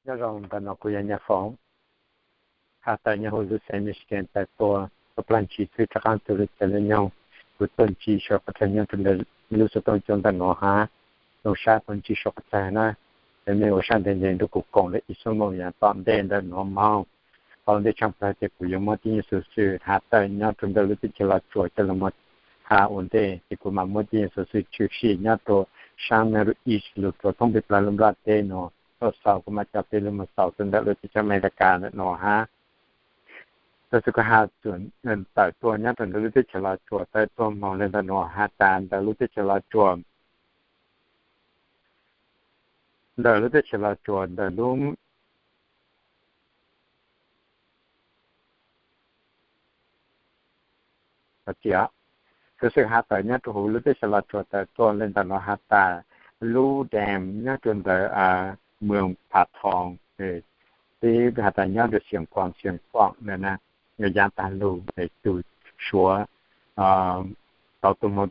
Nyob zoo, ntawm no kuv yog Nyaj Foom, has tawm nyob huv lub xeev Michigan tawm tuaj, tau plaag ntsib xwb rov qaab tug lub caij lub nyoog. Kuv tuaj ntsib suav qhov chaw nyob rua ntawm lub xov tooj cua ntawm nuav hab, zoo sab tuaj ntsib suav qhov chaw na. Ces mej ua sab nteg nteg nrug kuv koom le ib xuab moos yaam tom ntej ntawm nuav moog. Tau ntej tshaaj plawg ces kuv yuav muab tib nyuas xwm has tawm nyob rua ntawm lub teb chaws Los Tsuas coj lug moog has ua ntej, ces kuv mam muab tib nyuas xwm tshwm sim nyob rua saab Middle East lug rua thoob peg plawg lub nplaj teb nuav tuaj xaus, kuv mam coj peb lug moog xaus rua ntawm lub teb chaws Amelikas ntawm nuav hab. Tau xwm kuv has tawm tuaj nyob rua ntawm lub teb chaws Los Tsuas tawm tuaj moog le ntawm nuav has tas ntawm lub teb chaws Los Tsuas, ntawm lub teb chaws Los Tsuas ntawm lub Tau xwm has tawm nyob rua huv lub teb chaws Los Tsuas tawm tuaj le ntawm nuav has tas lub dam nyob rua ntawm Moos Phav Thoom, peb has tas nyob rua Xiav Khuam, Xiav Khuam ntawd na, yog yaav taag lug tug Suav tau tuaj moog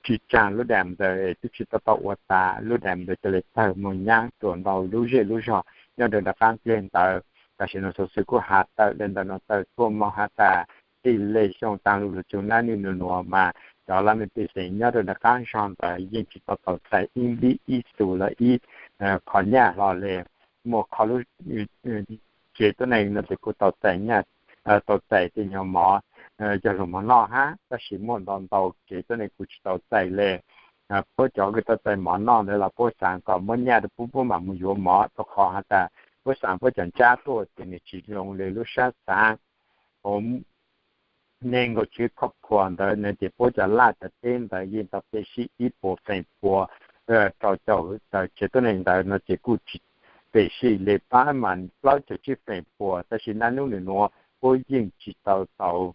tsim tsaam lub dam ntawd es twb tsi tau tau ua tas, lub dam ntawd ca le tawg moog nyaab rua ntau lub zej lub zog nyob rua nram qaab dleg ntawd. Tam sim nuav xuv xwm kuj has tawm le ntawm nuav tawm tuaj moog has tas txij le xyoo taag lug lug txug nub nuav mas cov laj mej pej xeem nyob rua nram qaab zog ntawd yeej tsi tau tau txais ib npib ib xus los ib qho nyaj hlo le. Muaj qhov lub tsev tuab neeg no ces kuj tau txais nyaj, tau txais tej nyuag mov coj lug mov noj hab, tab sis muaj ntau ntau tsev tuab neeg kuj tsi tau txais le. Puab cov kws tau txais mov noj ntawd los puab xaav kom muab nyaj rua puab, puab mam mus yuav mov, rua qhov has tas puab xaav puab cov ntsab tuaj ces nwg tsi zoo le lub sab xaav. Neeg nkaum tsib khoj khua ntawd no ces puab cov laj cov teb ntawd yeej tau peb sij ib puas feem pua rau caum tawm tsev tuab neeg ntawd no ces kuj tsi peb sij le, paab mas plaub caug tsib feem pua, tab sis nub nuav puab yeej tsi tau tau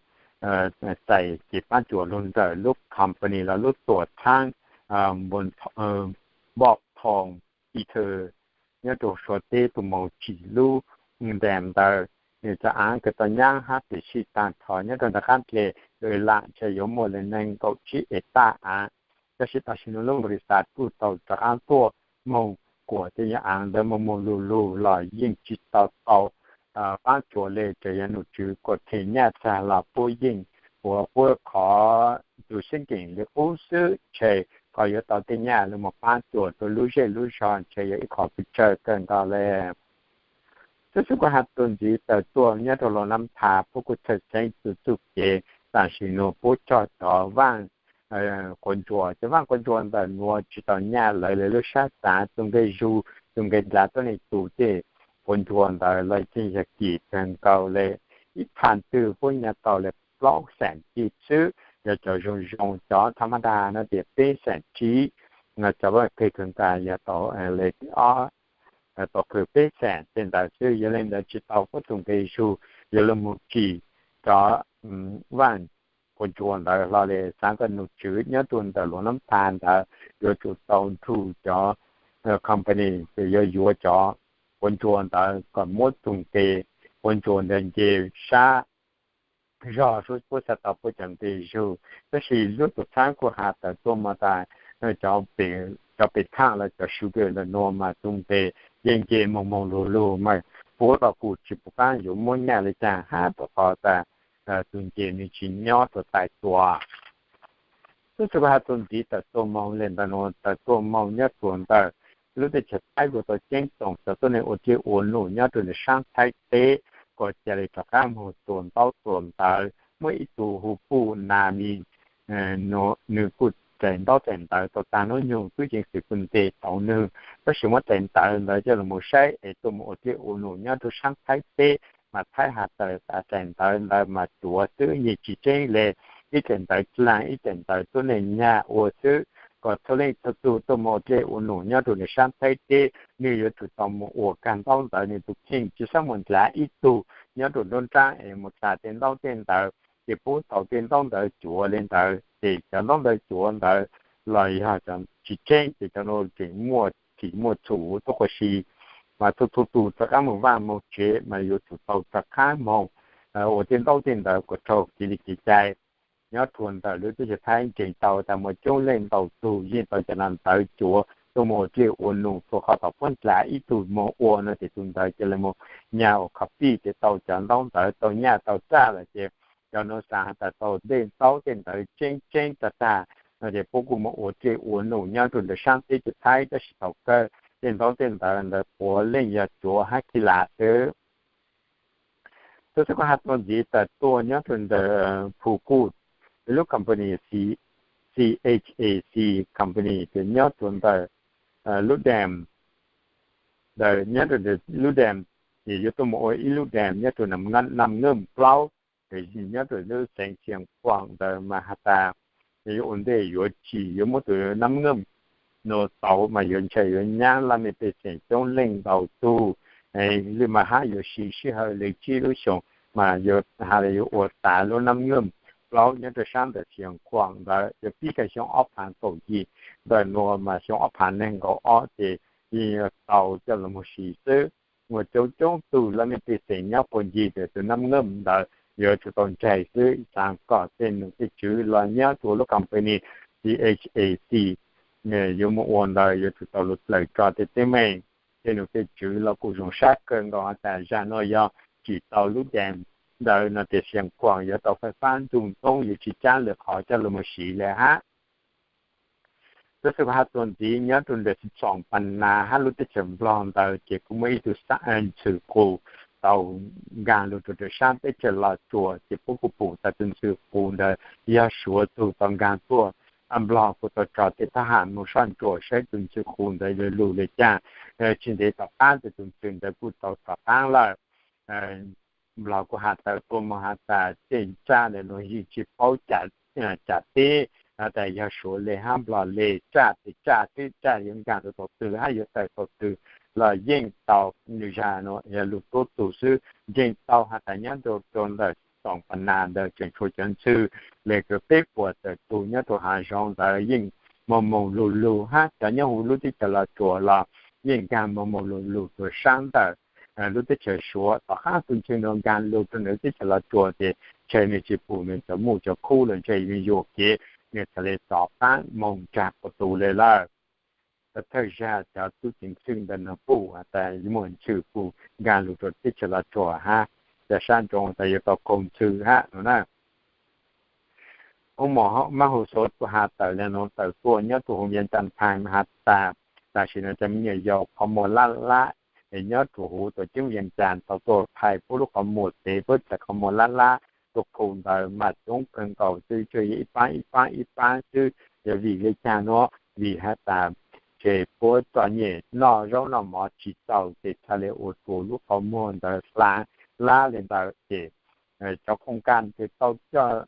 txais kev paab cuam lug ntawm lub company los lub tuam thaab Npoj Thoom Ib Thw nyob rua Suav teb tuaj moog tsim lub dam ntawd. Nwg cov aav kws tau nyaab hab peb sij taag nrho nyob rua nram qaab dleg, lam ntshe yuav muaj le neeg nkaum tsib hecta aav. Tab sis tam sim nuav lub npaus lis xav kuj tau rov qaab tuaj moog kuas tej nyuag aav ntawd moog moog lug lug los yeej tsi tau tau paab cuam le, tsuas yog nom tswv kuas them nyaj txag los puab yeej ua puab qhov tug sab nkeem le qub xwb, ntshe qhov yuav tau tej nyaj lug moog paab cuam rua lub zej lub zog ntshe yog ib qho pes tsawg kawg nkaus le. Tub xwb kuv has txuas ntxiv tawm tuaj nyob rua Luas Nab Thas, puab kuj txhawj xeeb txuj txuj kev, tam sim nuav puab cog cov vaaj quav ntsuas, cov vaaj quav ntsuas ntawm nuav tsi tau nyaj lawv le lub sab xaav, tug nqe zug tug nqe ndlav tuab neeg tug tej quav ntsuas ntawd los yeej yog kim kawg nkaus le. Ib thaj twg puab nyaj tau le plaub xeem kib xwb, yog cov zoo zoo, cov tha ma da no ces peb xeem tsib, cov vaaj qig kawg nkaus yog tau le ob, tau qhwv peb xeem tej ntawd xwb. Yog le ntawd tsi tau puab tug nqe zug yuav lug moog tsim cov vaaj quav ntsuas ntawd hlo le. Xaav kom nom tswv nyob rua ntawm Luas Nab Thas ntawd yuav tsum tau nrug cov company yuav yuav cov quav ntsuas ntawd kom muab tug nqe quav ntsuas ntawd nce sab zog, puab xaav tau puab cov nqe zug. Tab sis lub tuam txhaab kuj has tawm tuaj moog tas cov pem thaaj los cov sugar ntawm nuav mas tug nqe yeej nce moog moog lug lug mas puab los kuj tsi pum qaab yuav muab nyaj le caag hab, rua qhov tas tug nce nwg tsi nyob rua tais tua. Tub xwb kuv has txuas ntxiv tawm tuaj moog le ntawm nuav tawm tuaj moog nyob rua ntawm lub teb chaws Thaib kuj tau ceeb toom cov tuab neeg ua dlej ua num nyob rua ntawm saab Thaib teb kuas ca le rov qaab moog txuas ntaub txuas ntawv. Muaj ib tug hu Puj Nas Mis, nwg kuj txais ntaub txais ntawv tau taag nub nyoog, tub ceev xwm kuj ntes tau nwg, tab sis muab txais ntawv ntawd coj lug moog saib es tuaj moog ua dlej ua num nyob rua saab Thaib teb, mas Thaib has tawm tas txais ntawv ntawd mas cuav xwb yeej tsi tseeb le. Ib txais ntawv dlaag, ib txais ntawv tuab neeg nyag ua xwb. Kom txhua leej txhua tug tuaj moog ua dlej ua num nyob rua ntawm saab Thaib teb, nwg yuav tsum tau moog ua kag ntaub ntawv nwg tug kheej, tsi xob moog ndlav ib tug nyob rua nruab nraab es moog tsa tej ntaub tej ntawv, ces pub tau tej ntaub ntawv cuav le ntawd, ces cov ntaub ntawv cuav ntawd los yog tsi tseeb, ces cov nuav tseem muaj thim muaj txhum tuab quas si. Mas txhua txhua tug rov qaab moog vaaj moog tsev mas yuav tsum tau rov qaab moog ua tej ntaub tej ntawv kuas raug kev li kev cai. Nyob rua ntawm lub teb chaws Thaib ntseeg tau tas muaj coob leej ntau tug yeej tau cov ntawv cuav tuaj mus ua dej ua num, tuaj qhov tom puab ntxav ib tug moog ua no ces tus ntawd cia li mus nyaj ua copy ces tau cov ntaub ntawv tau nyaj tau raj lawm ces cov nuav xaav has tas tau dej ntaub tej ntawd tseeb tseeb tag tag no ces puab kuj mus ua dej ua num nyob rua ntawm saab teb chaws Thaib tab sis thaum kawg tej ntaub tej ntawv ntawd puav leej yog cuav hab khi lam xwb. Tub xwb kuv has txuas ntxiv tas tuaj nyob rua ntawm Phu Kuj, lub company C H A C company ces nyob rua ntawm lub dam ntawd, nyob rua ntawm lub dam ces yuav tuaj mus ua ib lub dam nyob rua Nam Ngam plaub, nyob rua lub xeev Xia Khuam ntawd mas has tas yuav ua ntej yuav tsim yuav muab tus Nam Ngam nuav tauv mas yuav ntshai yuav nyab laj mej pej xeem coob leej ntau tug, lwm mas hab yuav siv sij hawm le tsib lub xyoos mas yuav has le yuav ua tas lub Nam Ngam plaub nyob rua saab ntawm Xia Khuam ntawd. Yuav pib kag xyoo ob phav kaum yim ntawm nuav mas xyoo ob phav nees nkaum ob ces yeej yuav tau coj los mus siv xwb. Muaj coob coob tug laj mej pej xeem nyob puag ncig ntawm tus Nam Ngam ntawd yuav tsum tau ntshai xwb, xaav kom tej num tej tswv los nyob rua lub company C H A C yuav mus ua ntawd yuav tsum tau lug dlawg tso tej teeb meem. Tej num tej tswv los kuj zoo sab kawg nkaus has tas zag nuav yog tsim tau lub dam ntawd no ces Xia Khuam yuav tau faib fab ntuj ntoob yuav tsis tsab lwm qhov coj lug mus siv le hab. Tub xwb kuv has txuas ntxiv nyob rua ntawm Xi Xoom Pas Nas hab lub teb chaws Nplog ntawd ces kuj muaj ib tug ntxhw qus tau nkaag lug rua ntawm saab teb chaws Los Tsuas ces puab kuj pum tas tus ntxhw qus ntawd yog Suav tug tau nkaag tuaj. Nplog kuj tau tso tej thab ham moog soj ntsuam saib tus ntxhw qus ntawd lug lug le caag. Tsis ntev tom qaab tes tus ntxhw ntawd kuj tau rov qaab lawm. Nplog kuj has tas tuaj moog has tas tej tsaj ntawd luag yeej tsis paub cam teb, has tas yog Suav le hab Nplog le, tsaj tes tsaj xwb, tsaj yuav nkaag rua thaum twg hab yuav tawm thaum twg los yeej tau. Nwg zag nuav yog lug tuab tug xwb, yeej tau has tas nyob rua ntawm Xi Xoom Pas Nas ntawd tseem tshuav cov ntxhw le kws peb puas tawm tug nyob rua haav zoov ntawd yeej moog moog lug lug hab cov nyob huv lub teb chaws Los Tsuas los yeej nkaag moog moog lug lug rua saab ntawm lub teb chaws Suav. Tom qaab tus ntxhw nuav nkaag lug rua ntawm lub teb chaws Los Tsuas ces ntshe nwg tsis pum nwg cov muj cov khub lawm, ntshe nwg yuam kev nwg txhad le rov qaab moog nraag puag tus le lawm. Thawj zaag cov tub ceev xwm ntawd nwg pum has tas muaj ntxhw pum nkaag lug rua teb chaws Los Tsuas hab, cov sab ntsoov tas yuav tau qaug ntxhw hab no na. Ub, mab hu xov tuaj has tawm le nuav tawm tuaj nyob rua huv Vias Cas Times has tas tam sim no cov me nyuam yaus qhov muag lab lab es nyob rua huv tuam ceeb Vias Cas tau tuaj phais puab lub qhov muag tev puab txhais qhov muag lab lab tuaj khu ntawd mas coob kawg nkaus xwb, tsuas yog ib paab ib paab ib paab xwb. Yog vim le caag nuav? Vim has tas ces puab txom nyem noj zaub noj mov tsis txaus ces txhad le ua rua lub qhov muag ntawd hla lab le ntawd ces cov khoom kaj ces tau coj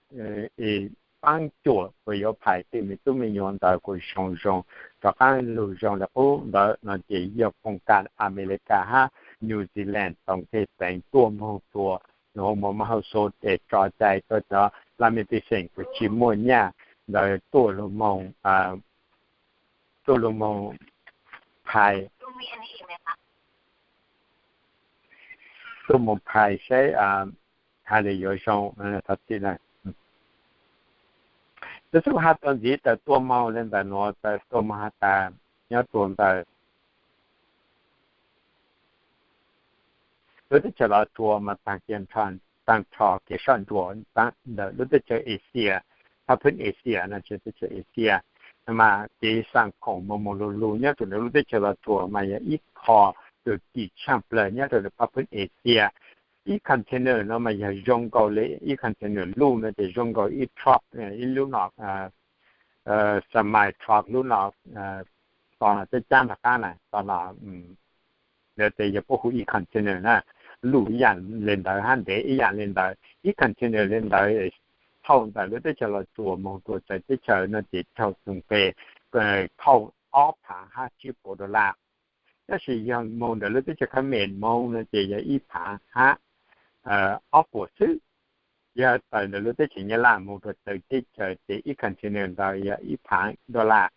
es paab cuam uas yuav phais tej me tub me nyuam ntawd kuj zoo zoo, rov qaab lug zoo le qub ntawd no ces yog khoom kaj Amelikas hab New Zealand tau nqeg xeev tuaj moog rua lub hoo moog mab hauj xov es tso cai rua cov laj mej pej xeem kws tsis muaj nyaj ntawd tuaj lug moog tuaj lug moog phais, tuaj moog phais saib has le yuav zoo. Thov txim na. Tub xwb has txuas ntxiv tas tuaj moog le ntawm nuav tas tuaj moog has tas nyob rua ntawm lub teb chaws Los Tsuas mas taag kiag, taag rho kev soj ntsuam ntawm lub teb chaws Asia, Pab Phwb Asia no, teb chaws Asia mas kev xaa khoom moog moog lug lug nyob rua ntawm lub teb chaws Los Tsuas mas yog ib qho kws kim tshaaj plawg nyob rua ntawm Pab Phwb Asia. Ib container no mas yog zoo nkaus le ib container luj no ces zoo nkaus ib truck, ib lub no semi truck lub no, to no cab cab nrug qaab na, to no lawv tes yog puab hu ib container na, luj ib yaam le ntawd hab ntev ib yaam le ntawd. Ib container le ntawd thauj ntawm lub teb chaws Los Tsuas moog rua txawv teb chaws no ces raug txug nqe thauj ob phaav hab tsib puas dollar. Tab sis yog moog ntawm lub teb chaws Khmer moog no ces yog ib phaav hab ob puas xwb. Yog tawm ntawm lub teb chaws Nyab Laj moog rua txawv teb chaws ces ib container ntawd yog ib phaav dollar.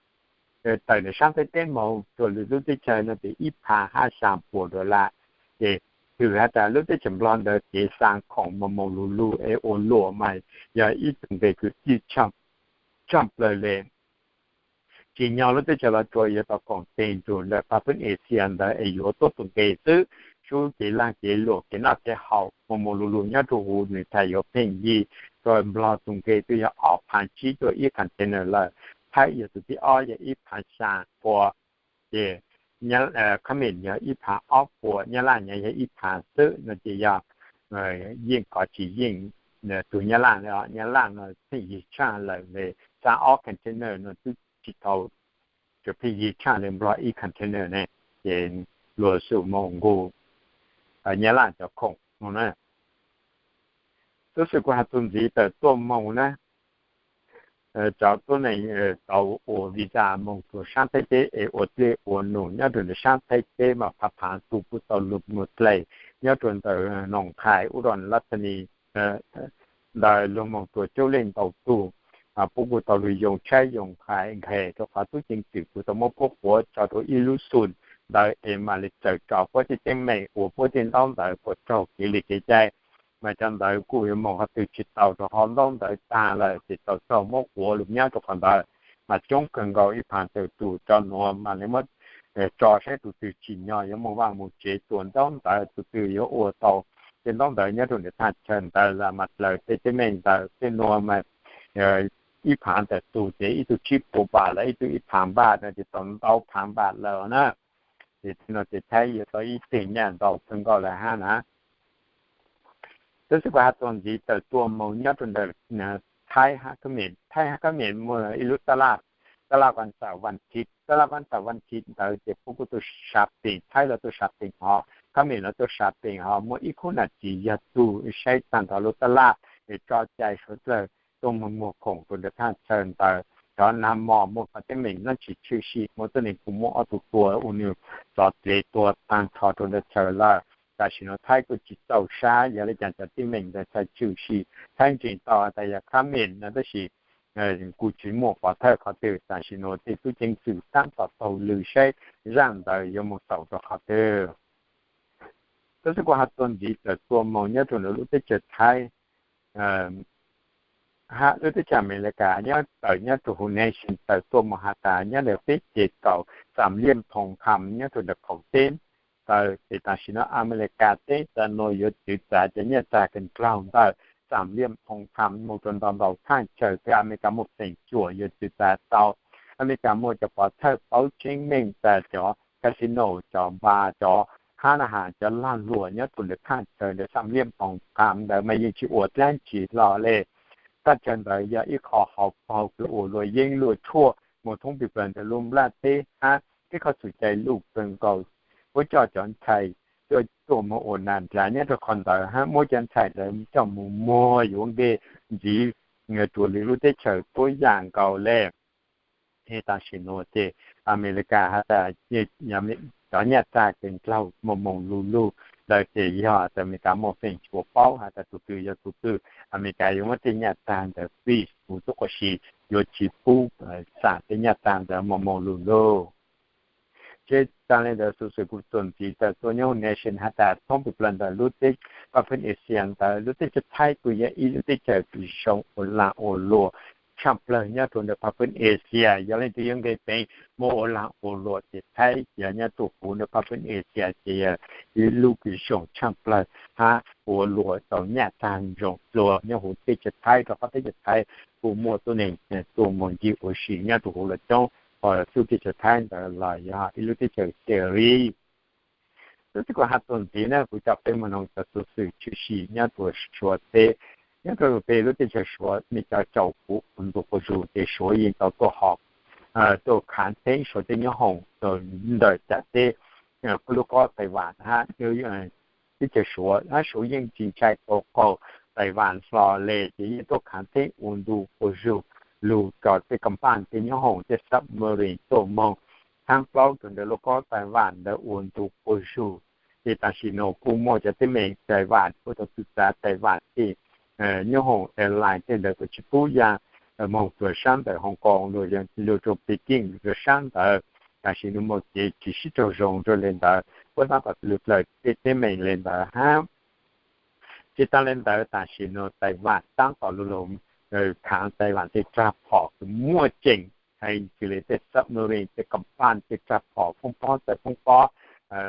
Tawm ntawm saab teb teb moog rua lwm lub teb chaws no ces ib phaav hab xyaa puas dollar. Ces kws has tas lub teb chaws Nplog ntawd kev xaa khoom moog moog lug lug es ua luam mas yog ib tug nqe kws kim tshaaj plawg le. tsim nyog lub teb chaws Los Tsuas yuav tau koom tes nrug ntawm Paj Phwb Asia ntawd es yuav tuab tus nqe xwb, sub kev laj kev luam kev noj kev haus mus mus lug lug nyob rua huv nws thaum yuav pheej yig rua Nplog tus nqe twb yog ob phaav tsib cuaj ib container lawm, Thaib yog tus thib ob yog ib phaav xyaa pua, ces Khab Mem yog ib phaav ob pua, Nyab Laj nyob yog ib phaav xwb no ces yog yeej kov tsis yeej tug Nyab Laj, Nyab Laj no pheej yig tshaaj lawm le, xyaa ob container no twb tsis tau, tseem pheej yig tshaaj le Nplog ib container ne, ces luag xum moog nqug Nyab Laj cov khoom no na. Tub xwm kuv has txug ntxiv tawm tuaj moog na, cov tuab neeg tau ua visa moog rua saab Thaib teb es ua dlej ua num nyob rua ntawm saab Thaib teb mas phaav phaav tug puab tau lug moog dlej nyob rua ntawm Noom Qhais, Ub Doos, Lab Thas Nis ntawd luag moog rua coob leej ntau tug, puab kuj tau lug yoo tshaib yoo nqhis nqhis rua qhov tub ceev xwm kuj tau muab puab quav tso rua ib lub xum ntawd es mam li txawm tso puab tej teeb meem uas puab tej ntaub ntawv puas raug kev li kev cai. Mas cov ntawd kuj yuav moog qhov twg tsis tau rua qhov ntaub ntawv taag lawm ces tau raug muab quav lug nyob rua qhov ntawd. Mas coob kawg nkaus ib phaav tawm tug cov nuav mas li muab tso saib tus twg tsim nyog yuav moog vaj moog tsev tua ntaub ntawv, tus twg yuav ua tau tej ntaub ntawv nyob rua ntawm thaaj chaw ntawd los mas dlaws tej teeb meem ntawd tej nuav mas ib phaav tawm tug ces ib tug tsib puas npaj lawm, ib tug ib phaav npaj no ces tau ntau phaav npaj lawm na. Ces tej no ces Thaib yuav tau ib teg nyaj ntau kawg nkaus lawm hab na. Tub xwm kuv has txug ntxiv tawm tuaj moog nyob rua ntawm Thaib hab Khab Mem, Thaib hab Khab Mem muaj ib lub taj laj, taj laj Vas Xaam Vas Thiv, taj laj Vas Xaam Vas Thiv ntawd ces puab kuj tuaj shopping, Thaib los tuaj shopping hov, Khab Mem los tuaj shopping hov, muaj ib khub nam txiv yog tug saib taag nrho lub taj laj es tso cai suav dlawg tuaj moog muag khoom rua ntawm thaaj chaw ntawd. Cov nag mos muaj qhov teeb meem dlaab tsi tshwm sim, muaj tuab neeg kuj muab ob tug tua ua nws txov dlev tua taag nrho rua ntawm chaw lawm. Tam sim nuav Thaib kuj tsis txaus sab, yog le caag cov teeb meem ntawd txhaj tshwm sim, Thaib ntseeg tau has tas yog Khab Mem no tab sis kuj tsis muaj pov thawj qhov twg. Tam sim nuav tej tub ceev xwm taab tom taug lw saib zaaj ntawd yuav moog xaus rua qhov twg. Tub xwm kuv has txug ntxiv tawm tuaj moog nyob rua ntawm lub teb chaws Thaib, hab lub teb chaws Amelikas nyob tawm nyob rua huv Nation tawm tuaj moog has tas nyob ntawm peb ces kaum Xam Liam Phoo Kham nyob rua ntawm qaum teb ntawd ces tam sim nuav Amelikas teb tam nuav yuav txwv txav cov nyaj txag kawg dlaug ntawm Xam Liam Phoo Kham moog rua ntau ntau thaaj chaw twg Amelikas muaj feem cuam yuav txwv txav tau. Amelikas muaj cov pov thawj paub tseeb meej tas cov casino, cov npas, cov hab na has cov lag luam nyob rua ntawm thaaj chaw ntawm Xam Liam Phoo Kham ntawd mas yeej tsis ua dlaab tsi hlo le. Thaaj chaw ntawd yog ib qho hauv paug kws ua luam yeeb luam tshuaj moog thoob plig plawg ntawm lub nplaj teb hab ib qho txhum cai luj kawg nkaus. Puab coj cov ntxhais tuaj moog ua nas dlav nyob rua qhov ntawd hab muab cov ntxhais ntawd coj moog muag yuav nqe ntxiv rua lwm lub teb chaws tuab yaam nkaus le. Ces tam sim nuav ces Amelikas has tas cov nyaj txag kawg dlaug moog moog lug lug ntawd ces yog tas Amelikas muaj feem cuam paub has tas tus twg yog tus twg, Amelikas yuav muab tej nyaj txag ntawd freeze mus tub quas si, yuav tsis pub xam tej nyaj txag ntawd moog moog lug lug. Ces taag le ntawd xuv xwm kuv txuas ntxiv tawm tuaj nyob huv Nation has tas thoob plig plawg ntawm lub teb, Paj Phwb Asia ntawd lub teb chaws Thaib kuj yog ib lub teb chaws kws zoo ua laag ua luam tshaaj plawg nyob rua ntawm Paj Phwb Asia. Yog leej twg yuav nqe peev muaj ua laag ua luam ces Thaib yog nyob rua huv ntawm Paj Phwb Asia ces yog ib lub kws zoo tshaaj plawg hab ua luam tau nyaj txag zoo dlua nyob huv teb chaws Thaib, rua qhov teb chaws Thaib kuj muaj tuab neeg tuaj moog ncig ua si nyob rua huv los coob, ho xub teb chaws Thaib ntawd los yog ib lub teb chaws xias li. Tub xwm kuv has txuas ntxiv na kuv coj peb moog noog cov xuv xwm tshwm sim nyob rua Suav teb. Nyob rua peb lub teb chaws Suav, mej cov caum kuv ua ntu quas zug ces Suav yeej tau tuaj hom, tuaj khaav theeb Suav teb nyob hoom ntawm cam teb, kuj lub kob Taiwan hab teb chaws Suav hab Suav yeej tsis ntshai tau qaug Taiwan hlo le ces yeej tuaj khaav theeb ua ntu quas zug lug rua tej company tej nyob hoom tej submarine tuaj moog thaab plaub rua ntawm lub kob Taiwan ntawd ua ntu quas zug. Ces tam sim nuav kuj muaj cov teeb meem Taiwan kuj tau txwv txav Taiwan tej nyob hoom airline tej ntawd kuj tsis pub ya moog rua saab ntawm Hong Kong lug rua Peking rua saab ntawd. Tam sim nuav moog ces tsis sib raug zoo rua le ntawd, puab taab tom lug dlaws tej teeb meem le ntawd hab. Tsis taag le ntawd tam sim nuav Taiwan taab tom lug lug khaav Taiwan tej rag phom kws muaj tseem hais kiag li tej submarine, tej kam paj, tej raj phom foob pob txais foob pob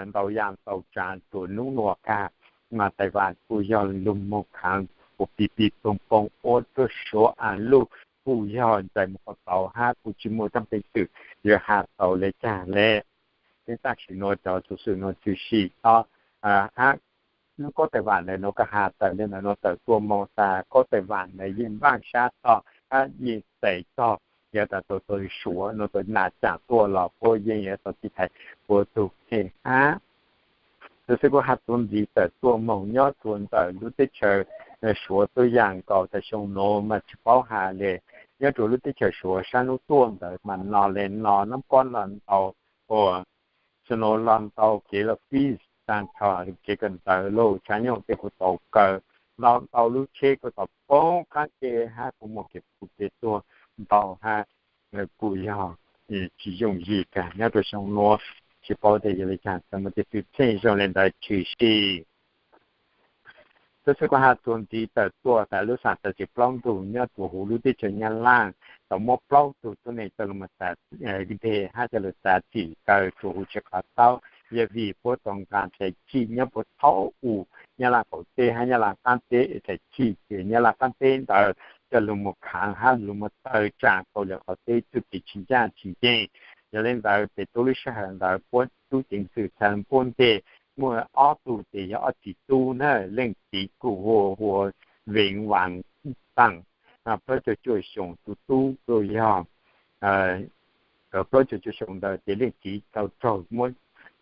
ntau yam ntau tsav rua nub nua kag. Mas Taiwan kuj yog lug moog khaav ua pig pig poog poog ua rua Suav a luj kuj yog ntsais moog qhov tau hab kuj tsi muaj teeb peev xwm yuav has tau le caag le. Teb tam sim nuav cov xuv xwm nuav tshwm sim tod hab lub kaub Taiwan ntawm nuav koj has tawm le ntawm nuav tawm tuaj moog tas kaub Taiwan ntawd yeej npaaj sab tog hab yeej txais tog, yog tas tau tau Suav nuav tau nam caam tuaj los puab yeej yuav tau tiv thaiv puab tug kheej hab. Tub xwb kuj has txuas ntxiv tawm tuaj moog nyob rua ntawm lub teb chaws Suav tub yaam nkaus tas xyoo nuav mas tsi paub has le. Nyob rua lub teb chaws Suav sab nub tuaj ntawd mas no le no nub pob los ntau, ua xyoo nuav los ntau kev los fij taag nrho kev kawm ntawv lauj, tshaav nyuj tej kuj tau kaw, ntau ntau lub tsheb kuj tau poob qaab teb hab kuj muaj kev puv kev tuag ntau hab kuj yog tsi yooj yim kag nyob rua xyoo nuav. Tsi paub tas yog le caag txawm muaj tej xwm txheej zoo le ntawd tshwm sim. Tub xwb kuj has txuas ntxiv tawm tuaj tas lub xaam txav txim plaub ntug nyob rua huv lub teb chaws Nyab Laaj tau muab plaub tug tuab neeg coj lug moog txav deg hab coj lug txav txim kaw rua huv tsev qhov taub, yog vim puab tau nqaa txhais chim nyob puab thaub u Nyab Laaj qaum teb hab Nyab Laaj qaab teb, txhais chim ces Nyab Laaj qaab teb ntawd coj lug moog khaav hab lug moog tawm tsaam Kauslim qaum teb txuj kev tsis ncaaj tsis nceeg. Yog le ntawd ces tuab lub sij hawm ntawd puab tub ceev xwm txhaj puab nteg muaj ob tug ces yog ob txiv tub na, leej txiv kuj hu ua Veev Vaas Taam, plaub caug cuaj xyoos, tus tub kuj yog plaub caug cuaj xyoos ntawd ces leej txiv tau raug muab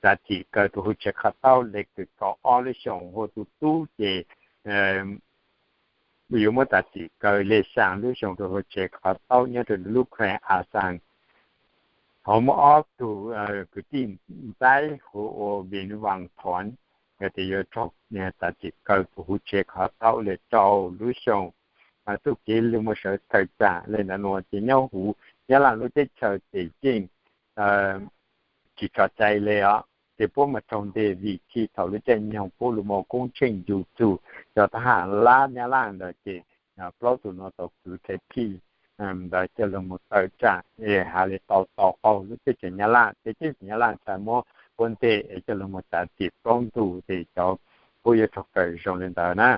txav txim kaw rua huv tsev qhov taub le kws kaum ob lub xyoos, hu ua tus tub ces yuav muab txav txim kaw le xyaa lub xyoos rua huv tsev qhov taub nyob rua lub khees As Xaas. Ho muaj ob tug kwv tij ntxaib hu ua Veev Vaas Thoov, nkawd ces yuav raug txav txim kaw rua huv tsev qhov taub le rau lub xyoos. Txuj kev lug moog sawv tawm tsaam le ntawd nuav ces nyob huv Nyab Laaj lub teb chaws ces yeej tsis tso cai le os. Ces puab mas raug nteg vim txij thaum lub caij nyoog puab lug moog koob tsheej ncu txug cov thab ham Lab Nyab Laaj ntawd ces plaub tug nuav tau kwv txhais chim ntawd coj lug moog tawm tsaam es has le tau tau qaug lub teb chaws Nyab Laaj, ces teb chaws Nyab Laaj txhaj muab puab nteg es coj lug moog txav txim plaub ntug ces cov puab yuav raug kaw zoo le ntawd na.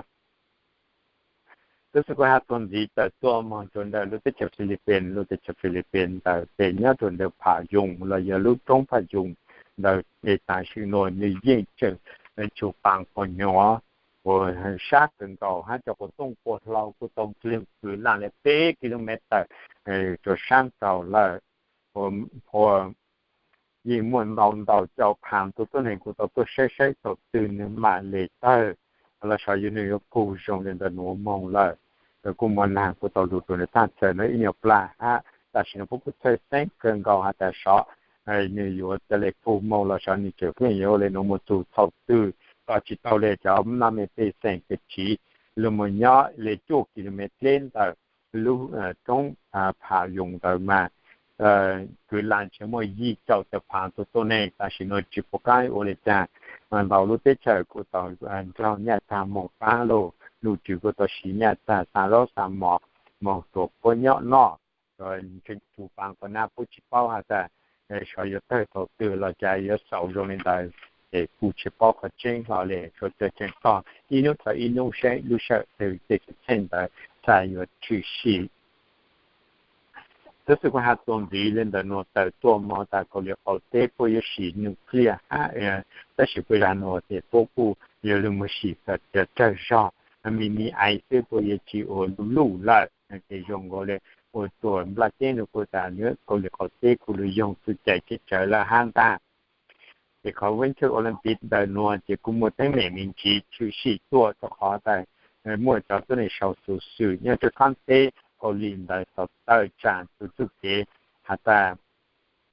Tub xwb kuj has txuas ntxiv tawm tuaj moog rua ntawm lub teb chaws Philippines, lub teb chaws Philippines ntawd ces nyob rua ntawm Pham Yoos los yog lub roob Pham Yoos ntawd ces tam sim nuav nws yeej tseem tshu paas quas nyuam ua sab kawg nkaus hab cov quas tooj quas hlau kuj tau dlawg kwv laaj le peb ki lus mev tawm rua sab nraud lawm. Ua yeej muaj ntau ntau cov phav tug tuab neeg kuj tau tuaj saib saib thaum twg nws mam le tawg los sav yuav nws yuav puj zoo le ntawm nuav moog lawm. Kuj muaj naag kuj tau lug rua nws taag txawm nuav ib nyuag plag hab tam sim nuav puab kuj txhawj xeeb kawg nkaus has tas sav nws yuav ca le puj moog los sav nws tseem pheej yuav le nuav moog txug thaum twg. Los tsis tau le cov maj me pej xeem kev tsiv lug moog nyob le cuaj ki lus mev dleb ntawm lub roob Pham Yoos ntawd mas kwv laaj tseem muaj yim caum tawm phav tug tuab neeg tam sim nuav tsis pum qaab ua le caag. Ntau lub teb chaws kuj tau nraug nyaj tag moog paab lug, lub tswv kuj tau siv nyaj tag xa zaub xa mov moog rua puab nyob noj. Tseem tshu paas quas nab puab tsis paub has tas sav yuav tawg thaum twg los cas yuav xaus zoo le ntawd. Ces kuj tsis paub qhov tseeb hlo le, suav tseem tseem tog ib nub txhua ib nub saib lub sij hawm twg tej xwm txheej ntawd txhaj yuav tshwm sim. Tub xwb kuj has txuas ntxiv le ntawm nuav tawm tuaj moog tas Kaus Lim qaum teb puab yuav sim nuclear hab, tab sis puab zag nuav ces puab kuj yuav lug moog sim tawm tsawg zog, mi mi ais xwb puab yuav tsis ua luj luj lawm. Ces zoo nkaus le ua tuam nplaj teb nuav kuj tas Kaus Lim qaum teb kuj lug yoog txuj cai teb tsawv lawm hab ntag. Ces qhov Winter Olympic ntawm nuav ces kuj muaj teeb meem me ntsis tshwm sim tuaj rua qhov tas muaj cov tuab neeg sau xuv xwm nyob rua qaab teb Kaus Lim ntawd tau tawm tsaam txug txuj kev has tas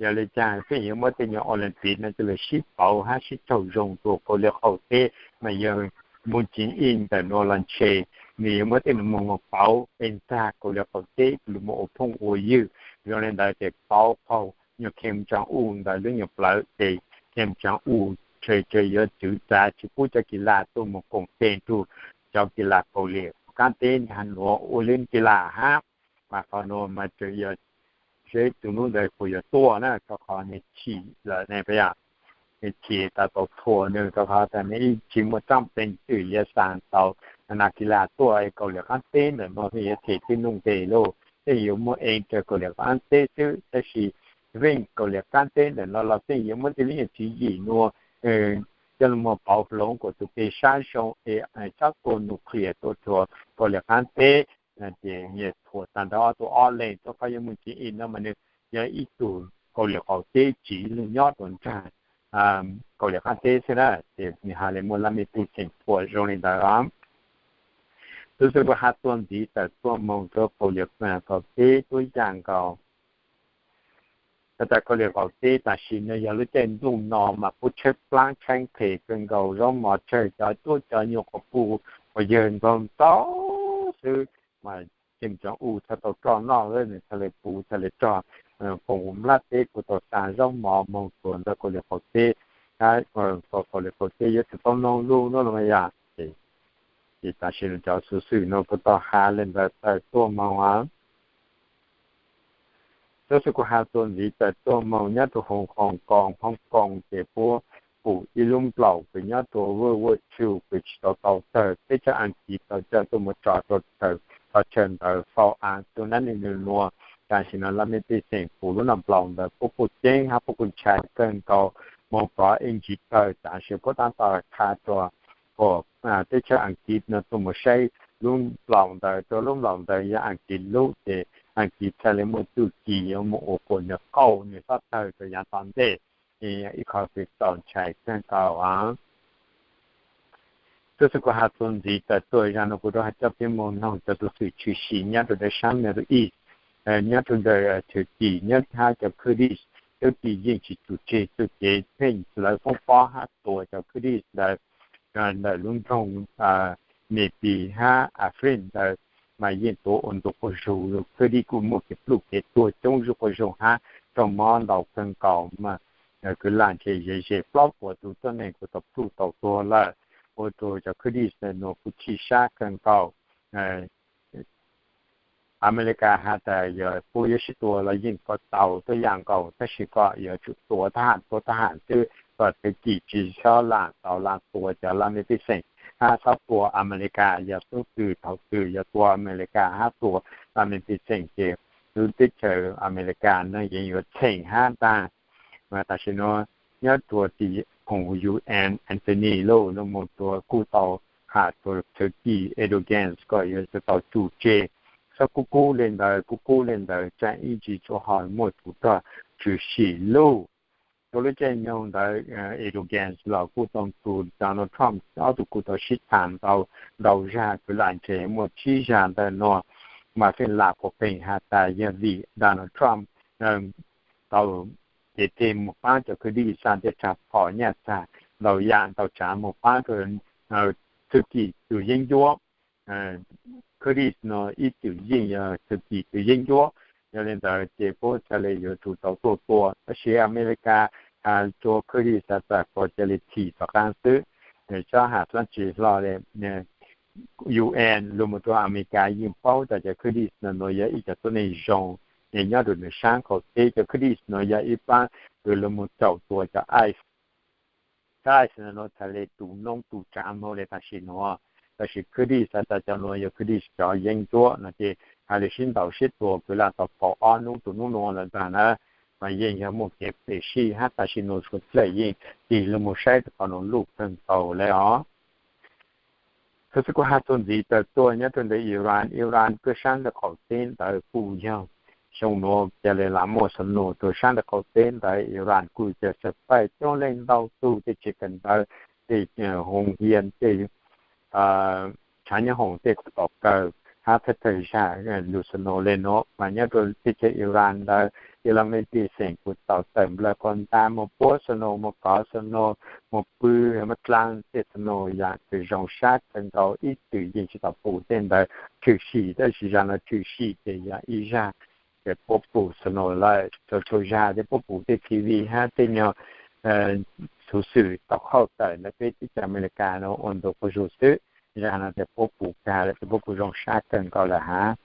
yog le caag pheej yuav muab tej nyuag Olympic no coj lug sib pauv hab sib raug zoo rua Kaus Lim qaum teb mas yog Moon Jae-in ntawm nuav los ntshe nws yuav muab tej nuav moog pauv pes txag Kaus Lim qaum teb lug moog ua phooj ua ywg. Zoo le ntawd ces pauv qaug nyuag Kim Jong-un ntawd lub nyuag plawv ces Kim Jong-un ntshe tseem yuav txwv txav tsis pub cov kis laj tuaj moog koom tes rua cov kis laj Kaus Lim qaab teb nrug nuav ua lub kis laj hab. Mas qhov nuav mas tseem yog seb tus hnub ntawd puas yuav tuaj na, rau qhov nws chim lawm ne puas yog? Nws chim tas tau thuam nws rau qhov tas nws tsis muaj rab peev xwm yuav xa tau nas kis las tuaj Kaus Lim Qaab Teb ntawm no, yeej yuav them tib nuj nqes lauj, yeej yuav muaj eev rau Kaus Lim Qaab Teb xwb. Tab sis yeej Kaus Lim Qaab Teb ntawm no los yeej yuav muab tej lub nyuag tswv yim nuav coj lug muag pauv hloov kuas tus peg sab zoo es txhob tua nuclear tuaj rua Kaus Lim Qaab Teb. Ces thuam tas ntawd ob tug ob leeg, rau qhov yuav mus tswv yim no mas nws yog ib tug Kaus Lim Qaum Teb tsiv lug nyob rua nraag Kaus Lim Qaab Teb xwb na. Ces nws hais li muaj laj mej pej xeem thuam zoo li ntawd os. Tub xwb kuv has txuas ntxiv tawm tuaj moog rua Kaus Lim Qaum Teb tuab yaam nkaus. Has tas Kaus Lim Qaum Teb tam sim no yog lub caij ntuj no mas puab tshaib plaab tshaib nqhis kawg nkaus, zaub mov tsawg, cov cuab cov nyuag quas puj quas yawg nkaug ntau xwb, mas Kim Jong Un txhaj tau roj noj, nws txhaj le puv txhaj le rog, koom nplaj teb kuj tau xa zaub mov moog rua ntawm Kaus Lim Qaum Teb, Kaus Lim Qaum Teb yuav tsum tau noog lug no los yog. Ces tam sim no cov xuv xwm no kuj tau has le ntawd tawm tuaj moog os. Tub xwb kuv has txuas ntxiv tawm tuaj moog nyob rua Hong Kong, Hong Kong ces puab pum ib lub nplaum kws nyob rua World War Two kws tsis tau tau tawg, teb chaws Askiv tau coj tuaj mus tso rua teb chaws ntawd fau av tu nab nws nua. Tam sim no laj mej pej xeem pum lub nplaum ntawd puab kuj ceeb hab puab kuj ntshai kawg nkaus, moog kov ib ntsis tawg, tam sim puab tab tom qha rua kuas teb chaws Askiv no tuaj mus saib lub nplaum ntawd, rua lub nplaum ntawd yog Askiv lub, ces Askiv txhaj le muaj txuj ci yuav mus ua kuas nws qaug nws txhob tawg rua yaav tom ntej. Ib qho kws txaus ntshai kawg nkaus. Tub xwb kuv has txuas ntxiv tawm tuaj zag no kuv rov has coj peb moog noog cov xuv xwm tshwm sim nyob rua ntawm sab Middle East, nyob rua ntawm Turkey, nyob hab cov Kurdish. Turkey yeej tsis tsum tseg txuj kev pheej lawv foob pob hab tua cov Kurdish ntawd ntawm lub nroog Manbij hab Afrin ntawd, mas yeej tuav ua ntu quas zug, Kurdish kuj muaj kev pluj kev tuag coob zuj quas zug hab raug mob ntau kawg nkaus mas kwv lam ntshe ze ze plaub puas tug tuab neeg kuj tau pluj tau tuag lawm, ua rua cov Kurdish ntawm nuav kuj chim sab kawg nkaus. Amelikas has tas yog puab yuav sib tua los yeej kov tau tuab yaam nkaus, tab sis kom yuav tsum tua thab ham tua thab ham xwb, kom Turkey tsis xob lam tau lam tua cov laj mej pej xeem, hab xob tua Amelikas, yog tub twg thaum twg yog tua Amelikas hab tua laj mej pej xeem ces lub teb chaws Amelikas no yeej yuav txheem hab ntag. Mas tam sim no nyob rua tim khoom U N Anthony Low no mus rua kuj tau has rua Turkey Erdogan kom yuav tsum tau tsum tseg, xob kub kub le ntawd kub kub le ntawd, tsaam ib ntsis tsuas ho muaj tug rog tshwm sim lug. Rua lub caij nyoog ntawd Erdogan los kuj tau tug Donald Trump, ob tug kuj tau sib tham ntau zag, kwv lam ntshe muaj tsib zag ntawm nuav, mas feem lam puas pheej has tas yog vim Donald Trump tau tes teg mus paab cov Kurdish xa tej rag phom nyaj txag ntau yaam ntau tsaav mus paab rua Turkey tus yeeb ncuab. Kurdish no ib txwm yeej yog Turkey tus yeeb ncuab, yog le ntawd ces puab ca le yuav tsum tau tuaj tua, tab sis Amelikas has rua Kurdish has tas kom ca le thim tom qaab xwb, xob has xob tsis hlo le. U N lug mus rua Amelikas yeej paub tas cov Kurdish no nuav yog ib cov tuab neeg zoo, es nyob rua nws saab qaum teb. Cov Kurdish no yog ib paab kws lug mus caum tua cov ICE, cov ICE no txhaj le tu noob tu tsaav moog le tam sim nuav, tab sis Kurdish has tas cov nuav yog Kurdish cov yeeb ncuab no ces has le sib ntaus sib tua kwv lam tau kaum ob nub rua nub nuav lawm ntag na. Mas yeej yog muaj kev phem sij hab tam sim nuav suav dlawg yeej tig lug mus saib rua qhov nuav luj kawg nkaus le os. Tub xwb kuv has txuas ntxiv tawm tuaj nyob rua ntawm Iran, Iran kws saab ntawm qaum teb ntawd kuj yog xyoo nuav ca le lam muaj snow rua saab ntawm qaum teb ntawd. Iran kuj ca xav paij coob leej ntau tug tej tsev kawm ntawv, tej hoov hias, tej tshav nyob hoom tej kuj tau kaw hab thawj thawj zag lug snow le nuav. Mas nyob rua teb chaws Iran ntawd, ib lub mej pej xeem kuj tau tawm nplawg quas ntas mus puab snow, mus kov snow, mus pw, muab dlaab tej snow yaam kws zoo sab kawg nkaus, ib txwm yeej tsis tau pum tej ntawd tshwm sim, tab sis zag nuav tshwm sim ces yog ib zag ces puab pum snow lawm. Txhua txhua zag ces puab pum tej T V hab tej nyuag xuv xwm tau qhauj tawm ntawm peb teb chaws Amelikas nuav ua ntu quas zug xwb. Zag nuav ces puab pum kag lawm, ces puab pum zoo sab kawg nkaus lawm hab.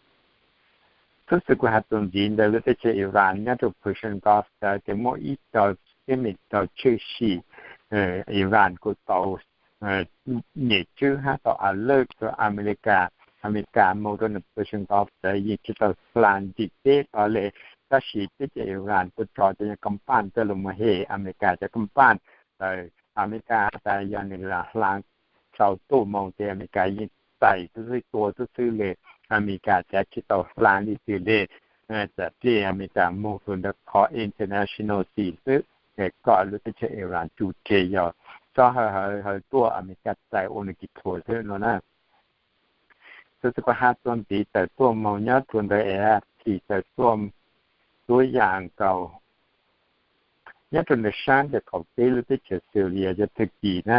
Xov xwm kuv has txuas ntxiv ntawm lub teb chaws Iran nyob rau Persian Gulf ntawd ces muaj ib co teb me rau tshwm sim, Iran kuj tau nyem tswb hab tau alert rau Amelikas. Amelikas moog rau ntawm Persian Gulf ntawd yeej tsis tau hla ntim teb tod le, tab sis teb chaws Iran kuj tso cov nyuag kam paj ntawd los mus hem Amelikas cov kam paj ntawd. Amelikas has tas yog nws lam hla sau tuaj moog ces Amelikas yeej txais tub xwb tua tub xwb le. Amelikas cav tsis tau hla li twg le. Txawm pliag Amelikas moog rau ntawm qhov international sea xwb, kom lub teb chaws Iran tsuj tseg yog txhob hawv hawv tuaj Amelikas txais ua nws kis thuas xwb no na. Xov xwm kuv has txuas ntxiv tawm tuaj moog nyob rau ntawm A F P tawm tuaj, tuab yaam nkaus nyob rau ntawm saab ntawm qaum teb lub teb chaws Syria cov Turkey na.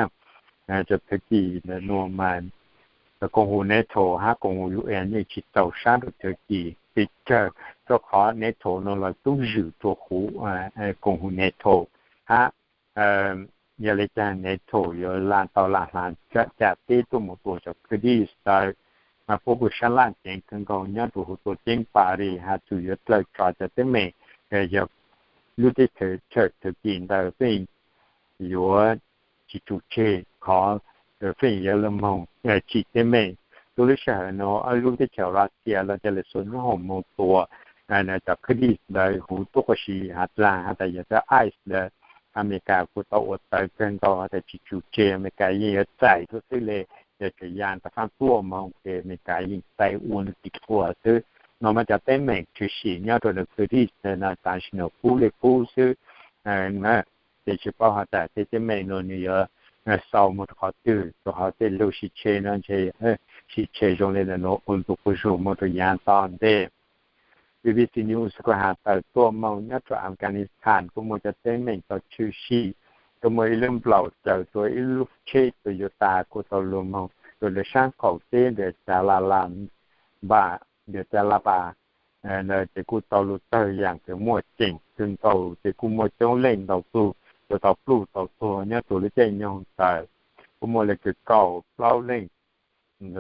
Cov Turkey ntawm nuav mas koom haum NATO hab koom haum U N yeej tsis tau saab rau Turkey pes tsawg, rau qhov NATO nuav los tub zwm rua huv koom haum NATO hab. Yog le caag NATO yuav tau lam hla cam teb tuaj mus tua cov Kurdish ntawd, mas puab kuj sab laj ceev kawg nkaus nyob rua huv tuam ceeb Paris has txug yuav dlawg tso cov teeb meem, yog lub teb chaws Turkey ntawd pheej yuav tsis tsuj tseg qhov pheej yuav lug moog tsim teeb meem. Rua lub sij hawm nuav lub teb chaws Russia los ca le xuas nyob hoom moog tua cov Kurdish ntawd huv tuab qua si has dlaag has tas yog cov ICE ntawd. Amelikas kuj tau ua tawv kawg nkaus has tas tsis tsuj tseg, Amelikas yeej yuav txais tub xwb le. Yog tsaam yaam rov qaab tuaj moog ces Amelikas yeej txais ua nws kis thuas xwb. No mas cov teeb meem tshwm sim nyob rau ntawm Kurdish ntawd no tam sim no kub le kub xwb. Ces tsis paub has tas tej teeb meem nuav nws yuav xaus moog rau qhov twg, rua qhov tej lug sib tseg no ntshe sib tseg zoo le ntawm nuav ua ntu quas zug moog rua yaav tom ntej. B B C News kuj has tawm tuaj moog nyob rua Afghanistan kuj muaj cov teeb meem tau tshwm sim, kuj muaj ib lub nplaum raws rua ib lub tsheb Toyota kuj tau lug moog rua ntawm saab qaum teb ntawm Jalalabad, ntawm Jalalabad ntawd ces kuj tau lug tawg yaam kws muaj ceem kawg nkaus ces kuj muaj coob leej ntau tug tau pluj tau tuag nyob rua lub caij nyoog ntawd. Kuj muaj le kws kaum plaub leej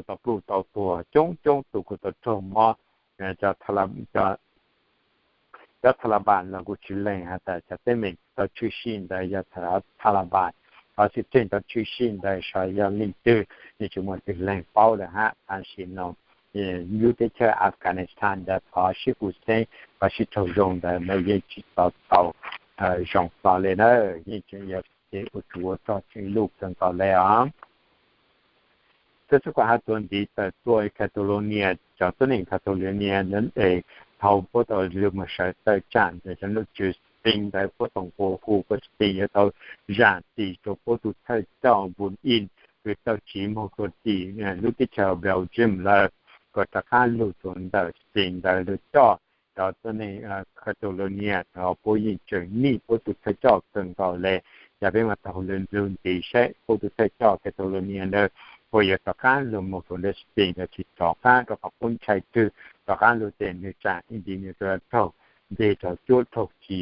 tau pluj tau tuag, coob coob tug kuj tau raug mob. Cov Taliban los kuj tsis lees has tas cov teeb meem tau tshwm sim ntawd yog Taliban, qhov xwm txheej tau tshwm sim ntawd saib yog leej twg, yeej tsis muaj leej twg lees paub lawm hab. Tam sim no lub teb chaws Afghanistan ntawd qhov sib huv xeeb, qhov sib raug zoo ntawd mas yeej tsis tau tau zoo hlo le na, yeej tseem yog kev ua tsuj ua rog tseem luj kawg nkaus le os. Xov xwm kuv has txuas ntxiv tawm tuaj Catalonia, cov tuab neeg Catalonia ntawd es thaum puab tau lug moog sawv tawm tsaam ntawm cov nom tswv Spain ntawd puab tau nqua hu kom Spain yuav tau zaam txim rua puab tug thawj coj Boun Inn kws tau tsiv moog rua tim lub teb chaws Belgium lawm, kom rov qaab lug rua ntawm Spain ntawd lug coj cov tuab neeg Catalonia. Puab yeej tseem nij puab tug thawj coj kawg nkaus le. Yog peb mas taug lug ntxiv saib puab tug thawj coj Catalonia ntawd puab yuav rov qaab lug moog rua ntawm Spain los tsis rov qaab, rua qhov puab ntshai twg rov qaab lug ces nwg tsaam ib ntsis nwg raug nteg raug cuab raug ci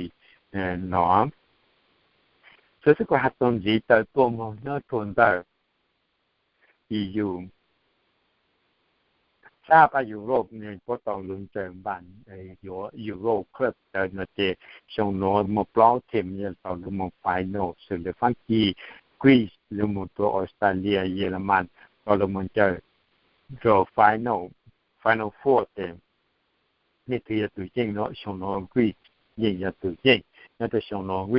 no. Xov xwm kuv has txuas ntxiv tawm tuaj moog nyob rua ntawm E U, sab pab Europe puab tau lug ntsaws npaam yuav Euro Club ntawd no ces xyoo nuav muaj plaub team tau lug moog final, xws le Faab Kis, Greece, lug moog rua Australia, Yeelamaan tau lug moog ntsaws rua final, Final Four ces leej twg yog tug yeej no, xyoo nuav Greece yeej yog tug yeej. Nyob rua xyoo nuav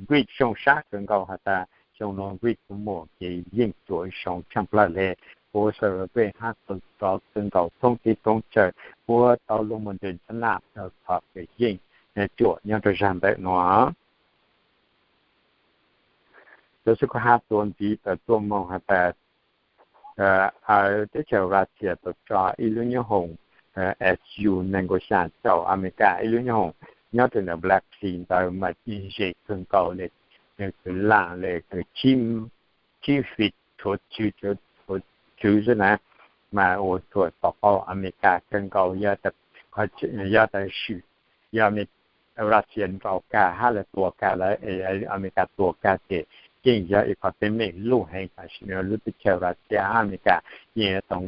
Greece zoo sab kawg nkaus has tas xyoo nuav Greece kuj muaj kev yeej ruam zoo tshaaj plawg le. Puab sawv peb hab tau rov kawg nkaus thoob teb thoob chaw, puab tau lug moog ntsaws ntxhab nam rua qhov kev yeej ruam nyob rua zag ntawm nuav. Xov xwm kuv has txuas ntxiv tawm tuaj moog has tas teb chaws Russia tau tso ib lub nyoob hoom Su nees nkaum xya caum Amelikas ib lub nyoob hoom nyob rua ntawm Black Sea ntawd mas ib zes kawg nkaus le, kws laaj le kws tsib feet, tshuav tswv xwb na, mas ua rua tau qaug Amelikas kawg nkaus. Yog tas swm, yog Russia nrau kag hab lawv tua kag lawm, Amelikas tua kag ces yeej yog ib qhov teeb meem luj heev. Tam sim no lub teb chaws Russia hab Amelikas yeej tau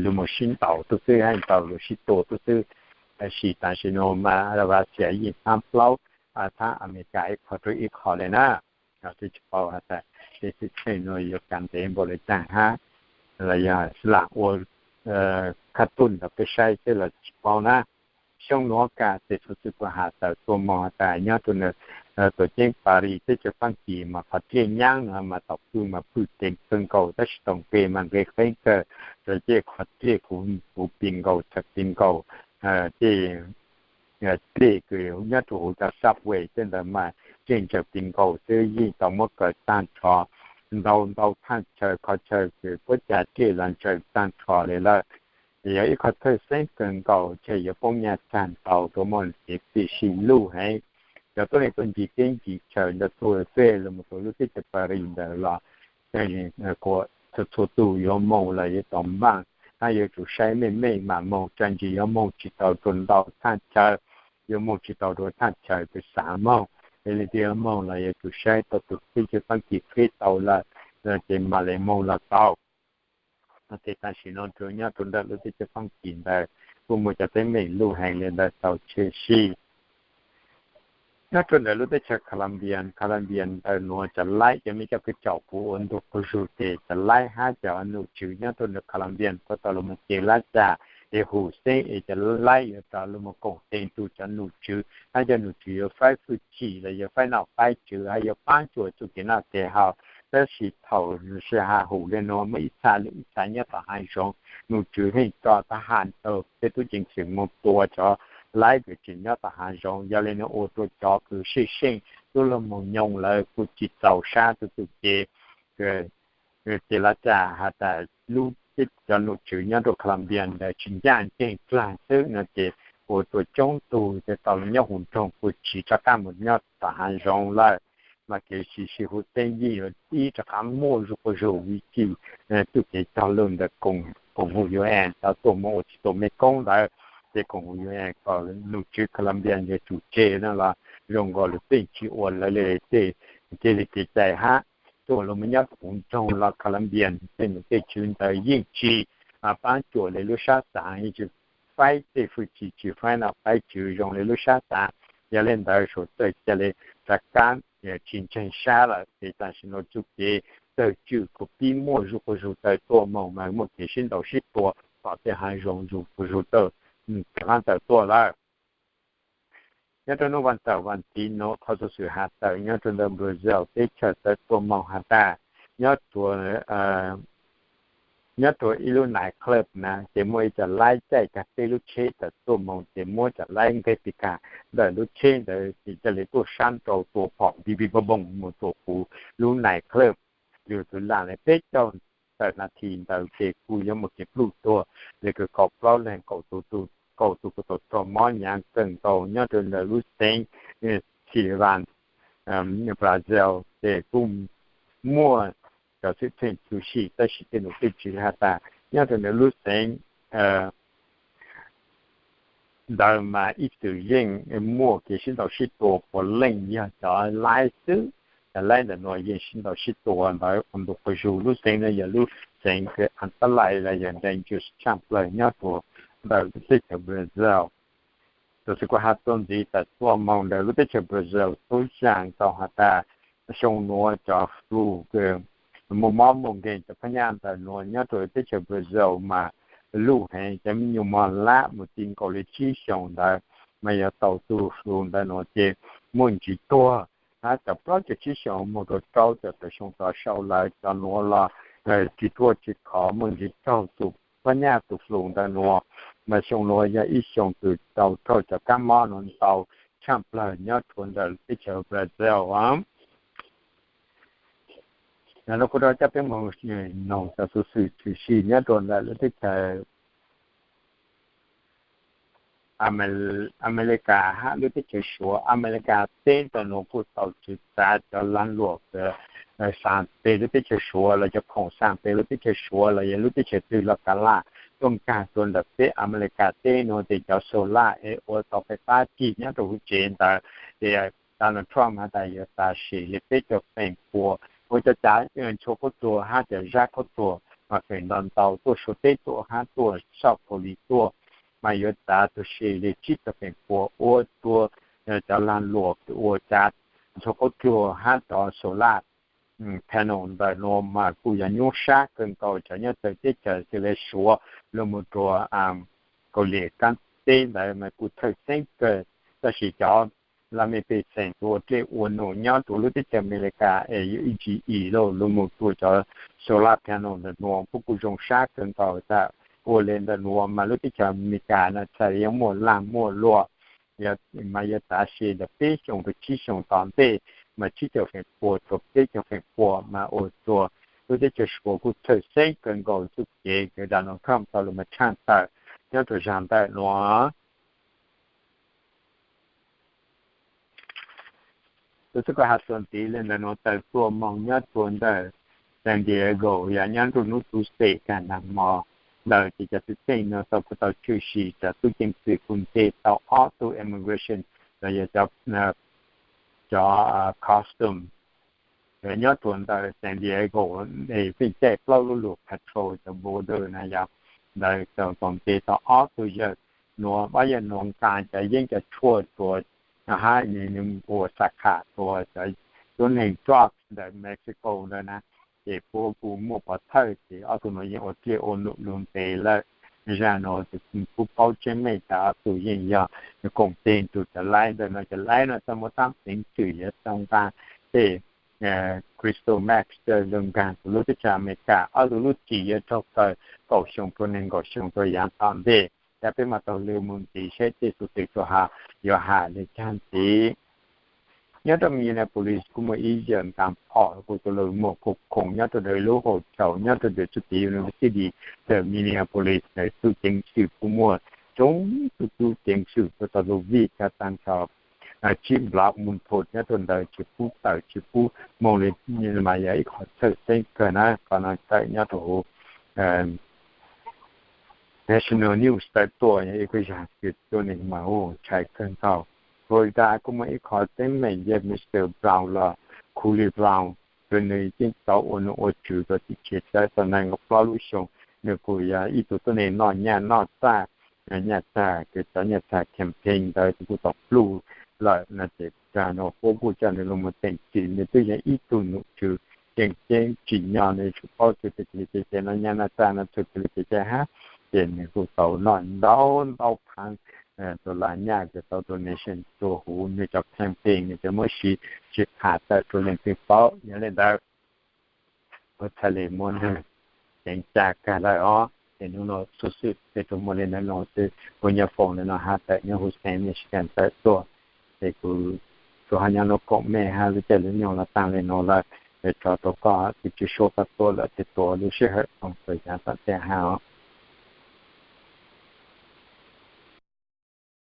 lug moog sib ntaus tub xwb hab tau lug sib tua tub xwb. Tab sis tam sim no mas Russia yeej thab plaub, thab Amelikas ib qho rau ib qho li na. Twb tsis paub has tas tej xwm txheej no yuav kav ntev npaum li caag hab, los yog lam ua khab tuj ntawd peb saib xwb los tsis paub na. Xyoo nuav kam tes txhua txwm kuj has tas tuaj moog has tas nyob rua ntawm tuam ceeb Paris teb chaws Faab Kis mas qhov dlej nyaab no mas tom pwj mas pwj teev kawg nkaus, tab sis tau nqe mas nqe qeeb kawg. Ces qhov dlej kuv pis nkaus, txhaj pis nkaus, tej dlej kws nyob rua huv cov subway tej ntawd mas dlej ntsaws pis nkaus xwb, yeej tau muab kaw taag nrho ntau ntau thaaj chaw, qhov chaw kws puab ca dlej los ntsaws taag nrho li lawm. Yog ib qhov thawj xeeb kawg nkaus, chaw yuav poob nyaj tsaag ntau, rua muaj kev txim sij luj heev. Cov tuab neeg tuaj ncig teb ncig chaw ntawd tuaj txij lug mus rua lub teb chaws Paris ntawd los txhua txhua tug yuav moog los yuav tau npaaj, hab yuav tsum saib meej meej mam moog, tsam ntsis yuav moog tsis tau rua ntau thaaj chaw, yuav moog tsis tau rua thaaj chaw kws xaav moog. Es leej twg yuav moog los yuav tsum saib tau tug teb chaws Faab Kis qhib tau lawm, ces mam le moog los tau. Ces tam sim no nyob rua ntawm lub teb chaws Faab Kis ntawd kuj muaj cov teeb meem luj heev li ntawd tau tshwm sim. Nyob rua ntawm lub teb chaws Colombia, Colombia ntawm nuav cov laib, cov mej coj kws caum kuv ua ntu quas zug ces cov laib hab cov nom tswv nyob rua ntawm Colombia puab tau lug moog ce lab caj es hum xeeb es cov laib yuav rov lug moog koom tes rua cov nom tswv, hab cov nom tswv yuav faib fwj chim los yuav faib nom faib tswv hab yuav paab cuam txuj kev noj kev haus. Tab sis thaum sij hawm hum le nuav muaj ib txha lwm ib txha nyob tom haav zoov, nom tswv yeej tso thab ham tau tej tub ceev xwm moog tua cov laib kws tseem nyob tom haav zoov. Yog le nuav ua rua cov kws sib seej tub lug moog nyoog lawm kuj tsi txaus sab txuj kev ce lab caj has tas lub cov nom tswv nyob rua Colombia ntawd tsis ncaaj nceeg dlaag xwb no ces ua rua coob tug tau lug nyob huv nroog kuj tsi rov qaab moog nyob tom haav zoov lawm. Mas kev sib sib hum xeeb yeej yuav ib rov qaab muaj zuj quas zug vim tsi txuj kev cog lug ntawm koom haum U N tau tuaj moog ua tsi tau mej koob ntawd, ces koom haum U N kom nom tswv Colombia yuav tsum tseg no los zoo nkaus lawv pheej tsi ua lawv le tej kev li kev cai hab. Tuaj lug moog nyob huv nroog los Colombia tej nom tej tswv ntawd yeej tsi paab cuam le lub sab xaav, yeej tsi faib tej fwj chim tsi faib nom faib tswv zoo le lub sab xaav. Yog le ntawd suav txawj ca le rov qaab tsi ntseeg sab lawm ces tam sim no txuj kev tawg tswj kuj pib muaj zuj quas zug tawm tuaj moog mas muaj kev sib ntaus sib tua tom tej haav zoov zuj quas zug tawm, rov qaab tawm tuaj lawm. Nyob rua nub vaas tawm vaas tiv nuav qhov xuv xwm has tawm nyob rua ntawm Brazil teb chaws tawm tuaj moog has tas nyob rua nyob rua ib lub night club na ces muaj ib co laib caij kag peb lub tsheb tawm tuaj moog ces muab cov laib nqeg pes kag ntawm lub tsheb ntawd ces ca le tuaj sab nrau tua phom npib npib npoo npoo moog rua huv lub night club. Lug txug laam le peb caug tawm nas this ntawd ces kuj yuav muaj kev pluj tuag le kws kaum plaub leeg, kaum tug kuj tau raug mob hnyav kawg nkaus nyob rua ntawm lub xeev Ceará, Brazil ces kuj muaj cov xwm txheej tshwm sim tab sis tej nom tej tswv has tas nyob rua ntawm lub xeev ntawd mas ib txwm yeej muaj kev sib ntaus sib tua puav leej yog cov laib xwb. Cov laib ntawm nuav yeej sib ntaus sib tua ntawd ua ntu quas zug. Lub xeev no yog lub xeev kws antab lais los yog dangerous tshaaj plawg nyob rua ntawm lub teb chaws Brazil. Tus xwm kuj has txuas ntxiv tawm tuaj moog ntawm lub teb chaws Brazil tub zaam tau has tas xyoo nuav cov flu kws muaj mob muaj nkeeg cov phab nyaj ntawm nuav nyob rua teb chaws Brazil mas luj heev. Cov me nyuam mog lab mus ti nkaus li tsib xyoos ntawd mas yuav tau tug flu ntawm nuav ces muaj ntsis tuag. Hab cov plaub caug tsib xyoos moog rua rau caum tawm xyoo rov sau lawm cov nuav los tsis tuag tsis khov muaj ntsis raug tus phab nyaj tus flu ntawm nuav. Mas xyoo nuav yog ib xyoo kws tau raug cov kab mob nuav ntau tshaaj plawg nyob rua ntawm teb chaws Brazil. Nuav kuv rov coj peb moog noog cov xuv xwm tshwm sim nyob rua ntawm lub teb chaws Amelikas hab lub teb chaws Suav. Amelikas teb ntawm nuav kuj tau tswv txav cov laag luam xa peg lub teb chaws Suav los cov khoom xa peg lub teb chaws Suav los yog lub teb chaws twg los kav lam tuaj nkaag rua ntawm peb Amelikas teb nuav ces cov solar es ua tau fais fab cig nyob rua huv tsev ntawd ces Donald Trump has tas yuav tas sim li peb caug feem pua ua cov cav ntshua khaub txuas hab cov zab khaub txuas mas feem ntau ntau tuaj Suav teb tuaj hab tuaj soj Kaus Lim tuaj. mas yuav txav tau si li tsib caug feem pua ua rua cov lag luam ua cav ntxhua qub tsuag hab cov solar panel ntawm nuav mas kuj yog nyuaj sab kawg nkaus. Cov nyob txawv teb chaws xws le Suav lug mus rua Kaus Lim qaab teb ntawd mas kuj txhawj xeeb kawg, tab sis cov laj mej pej xeem ua dlej ua num nyob rua lub teb chaws Amelikas es yuav ib ntsis ib lug lug mus rua cov solar panel ntawm nuav puab kuj zoo sab kawg nkaus. Txawm ua le ntawm nuav mas lub teb chaws Amelikas no txhaj le yuav muaj lag muaj luam mas yuav txav si ntawm peb xyoos rua tsib xyoos tom ntej mas tsib caug feem pua rua peb caug feem pua mas ua rua lub teb chaws Suav kuj txhawj xeeb kawg nkaus txuj kev kws Donald Trump tau lug mas tshaaj tawm nyob rua zag ntawm nuav. Tub txuj koj has txuas ntxiv le ntawm nuav tawm tuaj moog nyob rua ntawm San Diego yog nyob nruab nub tub state Kanada mo ntawm ces cov tub txeej nuav tau kuj tau tshwm sim cov tub ceev xwm kuj nce tau ob tug immigration los yog cov cov custom nyob rua ntawm San Diego es feem caij plaub lub lug patrol cov border na yog ntawd tau nce tau ob tug yawg nuav, ob yawg nuav nqa cov yeeb cov tshuaj rua hab nws nqua xa kham rua cov tub neeg drugs ntawm Mexico ntawd na. Ces puab kuj muaj pov thawj ces ob tug nuav yeej ua dlej ua num lug ntev lawm. Zaj nuav ces kuj paub tseeb meej tas ob tug yeej yog koom teg rua cov laib ntawm nuav. Cov laib nuav txawm muaj tab peev xwm yuav tau nqa tej crystal meth coj lug nkaag rua lub teb chaws Amelikas. Ob tug lub txim yuav raug kaw kaum xyoo rua neeg nkaum xyoo rua yaav tom ntej. Ca peb mas taug lw mus ntxiv saib tej xuv twm tau has yuav has le caag ntxiv. Nyob rua Minneapolis kuj muaj ib yawg nkaag phom kuj tau lug muaj khoom khoom nyob rua ntawm lub hauv tsaus nyob rua ntawm txuj kev university ntawm Minneapolis ntawd tub ceev xwm kuj muaj coob tug tub ceev xwm kuj tau lug vij cov taag nrho tsib nplab mus nphum nyob rua ntawd tsis pub tawm tsis pub moog li mas yog ib qho txhawj xeeb kawg na. Qhov no tawm nyob rua huv National News tawm tuaj yog ib kuj zag kws tuab neeg mas hu ntshai kawg nkaus. Florida kuj muaj ib qho teeb meem yog Mister Brown los Coolie Brown, kws nws yeej tau ua num ua tswv rua tim tshiab txawv tau nees nkaum plaub lub xyoo. Nws kuj yog ib tug tuab neeg noj nyaj noj txag, nyaj txag kws cov nyaj txag campaign ntawd kuj tau pluj lawm no ces tag nua puab kuj coj nws lug mus teem txim. Nws twb yog ib tug num tswv tseem ceeb tsim nyog nws tsuas paub txug tej kev li kev cai noj nyaj noj txag no txug kev li kev cai hab, ces nws kuj tau noj ntau ntau phaav dollar nyaj kws tau donation rua huv nws cov campaign, nws cov muab siv tsis tham tawm rua leej twg paub. Yog le ntawd kuv txhaj le muab nws ceev ca kag lawm os. Ces nub nua xuv xwm tej tug muaj le ntawd nuav xwb, kuv nyuam foom le nuav has tawm nyob huv San Michigan tawm tuaj. Ces kuv tsuas ho nyob nuav koom mej hab lub caij lub nyoog los taag le nuav lawm, es tso rua koj, kuv tsis suav koj tuaj lawm ces tuav lub sij hawm koom txhua yaav tom ntej hab os.